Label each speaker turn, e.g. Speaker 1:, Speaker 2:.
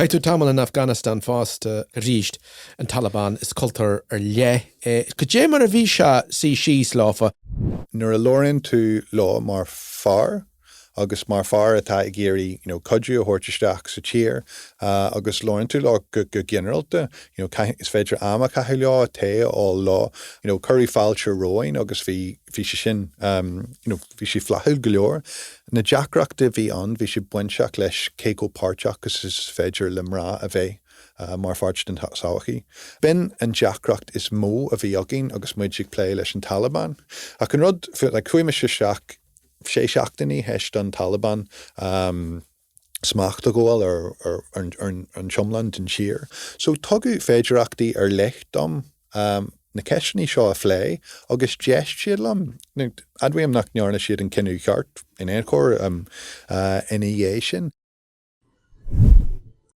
Speaker 1: Chaith tú tamall in Afghanistan fosta arís, an Taliban, is cultúr ar leith é. Cad é mar a bhí sé suí síos leofa?
Speaker 2: Nuair a labhraíonn tú leo mar fear agus mar fear atá ag iarraidh you know cuidiú a thabhairt isteach sa tír agus labhraíonn tú leo go go ginearálta you know is féidir am a chaitheamh leo, tae a ól leo, you know cuireadh fáilte romhainn agus bhí bhí sé sin you know bhí sé flaithiúil go leor. Na deacrachtaí a bhí ann bhí sé bainteach leis cé chomh páirteach agus is féidir le mná a bheith mar pháirt den tsochaí. B'in an deacracht is mó a bhí againn agus muid ag plé leis an Taliban. Ach an rud, like chuaigh mise isteach sé seachtainí théis don Taliban smacht a ghabháil ar an iomlán den tír. So tugadh féidireachtaí ar leith dom na ceisteanna seo a phlé agus d'éist siad liom. Admhaím nach ndearna siad an cinneadh ceart in aon chor ina dhiaidh sin.